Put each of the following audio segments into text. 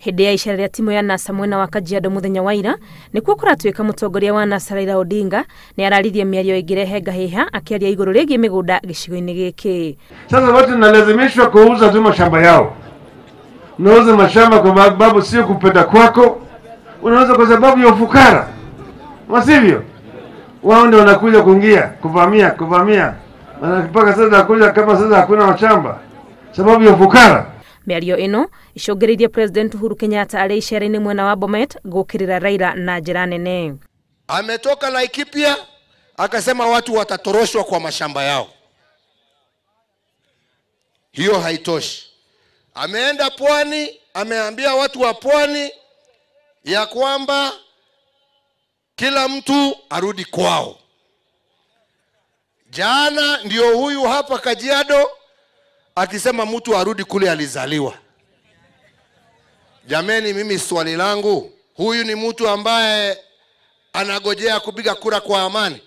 Hĩndĩ ya icera rĩa timu ya NASA mwena wa Kajiado mũthenya wa ira nĩkuo kũratuĩka mũtongoria wa NASA Raila Odinga nĩ araririe mĩario ĩngĩrehe ngahĩha akĩaria igũrũ rĩgiĩ mĩgũnda gĩcigo-inĩ gĩkĩ. Sasa watu nalazimishwa kuuza tu mashamba yao. Unauza mashamba kwa sababu sio kupenda kwako, unauza kwa sababu ya ufukara, wasivyo wao ndio wanakuja kuingia kuvamia mpaka sasa kuja kama sasa hakuna mashamba sababu ya ufukara. Mĩario ĩno icũngĩrĩirie President Uhuru Kenyatta arĩ icera-inĩ mwena wa Bomet gũkĩrĩra Raila na njĩra nene. Ametoka Laikipia akasema watu watatoroshwa kwa mashamba yao. Hiyo haitoshi. Ameenda pwani, ameambia watu wa pwani ya kwamba kila mtu arudi kwao. Jana ndio huyu hapa Kajiado akisema mtu arudi kule alizaliwa. Jameni, mimi swali langu, huyu ni mtu ambaye anagojea kupiga kura kwa amani?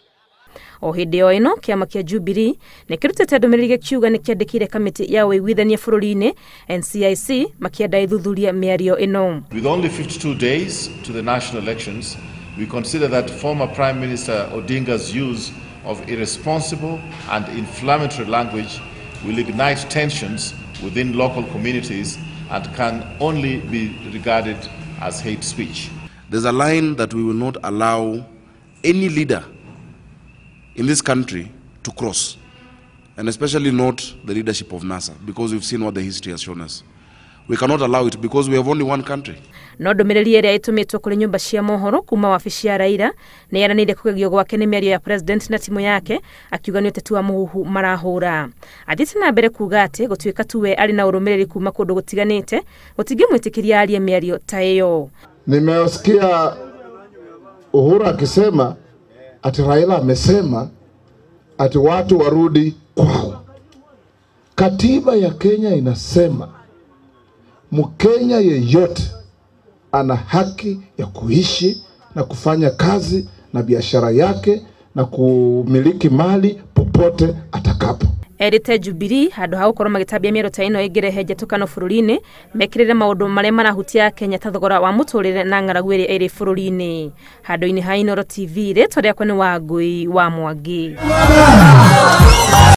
O hĩndĩ o ĩno kĩama kĩa Jubilee nĩ kĩrutĩte ndũmĩrĩri gĩkiuga nĩ kĩandĩkĩire kamĩtĩ ya ũiguithania bũrũri-inĩ NCIC makĩenda ĩthuthurie mĩario ĩno. With only 52 days to the national elections, we consider that former Prime Minister Odinga's use of irresponsible and inflammatory language will ignite tensions within local communities and can only be regarded as hate speech. There's a line that we will not allow any leader in this country to cross, and especially not the leadership of NASA, because we've seen what the history has shown us. We cannot allow it because we have only one country. No ndũmĩrĩri ĩrĩa ĩtũmĩtwo kũrĩ nyũmba cia mohoro kuma wabici ya Raila nĩ yaranĩire kũgegio gwake nĩ mĩario ya president na timu yake akiuga nĩ ũteti wa mũhuhu marahũra. Athiĩte na mbere kuuga atĩ gũtuĩka tu we arĩ na ũrũmĩrĩri kuma kũndũ gũtiganĩte gũtingĩmwĩtĩkĩria arie mĩario ta ĩyo. Nimesikia Uhuru akisema ati Raila amesema ati watu warudi kwao. Katiba ya Kenya inasema Mkenya yeyote ana haki ya kuishi na kufanya kazi na biashara yake na kumiliki mali popote atakapo. Erite Jubilee handũ ha gũkorwo magĩtambia mĩario ta ĩno ĩngĩrehe njatũkano bũrũri-inĩ mekĩrĩre maũndũ marĩa marahutia Kenya ta thogora wa mũtũrĩre na ng'aragu ĩrĩa ĩrĩ bũrũri-inĩ. Handũ-inĩ ha Inooro TV, rĩtwa rĩakwa nĩ Wangũi wa Mwangi.